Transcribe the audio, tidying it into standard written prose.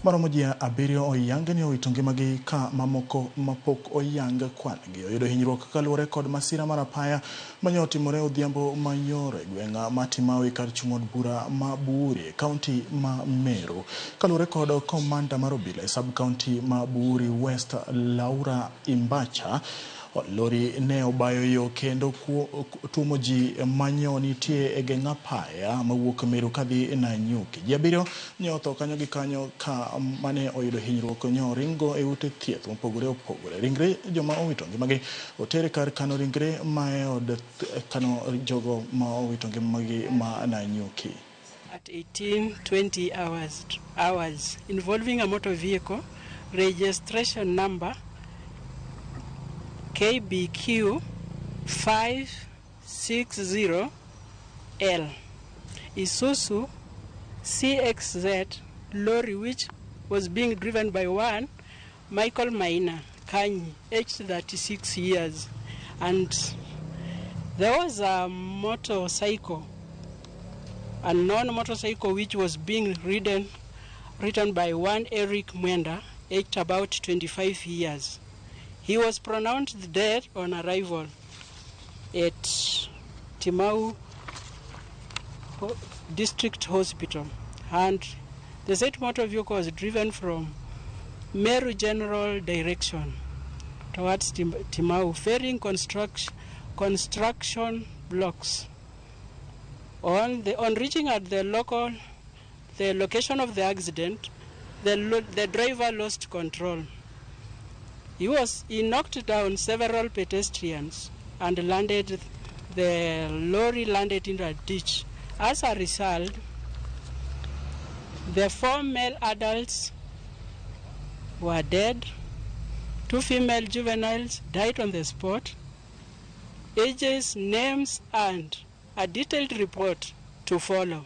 Maromo ji abiriyo oyang ni owito ngimagi ka mamoko mapok oyang kwan-gi oyudo hinyruok kaluwore kod masira mar apaya mane otimore odhiambo manyoro e gweng' ma Timau kar chung' od bura ma Buuri e kaunti ma Meru. Kaluwore kod komanda mar obila e sub kaunti ma Buuri West Laura Imbacha, lori ne obayo yo kendo tuomo ji manyo nitie e geng' apaya mawuok Meru kadhi Nanyuki. Ji abiriyo ne otho kanyo gi kanyo ka mane oyudo hinyruok ne oringo e ute thieth mopogore opogore. Ringre joma owito ngimagi oter kar kano ringre ma e od kano jogo ma owito ngimagi ma Nanyuki. At 18:20 hours involving a motor vehicle registration number KBQ 560L Isuzu CXZ lorry, which was being driven by one Michael Maina Kanyi, aged 36 years, and there was a motorcycle, a non-motorcycle, which was being ridden by one Eric Mwenda, aged about 25 years. He was pronounced dead on arrival at Timau District Hospital, and the said motor vehicle was driven from Meru General direction towards Timau, ferrying construction blocks. On reaching at the location of the accident, the driver lost control. He knocked down several pedestrians and the lorry landed in a ditch. As a result, the 4 male adults were dead, 2 female juveniles died on the spot. Ages, names, and a detailed report to follow.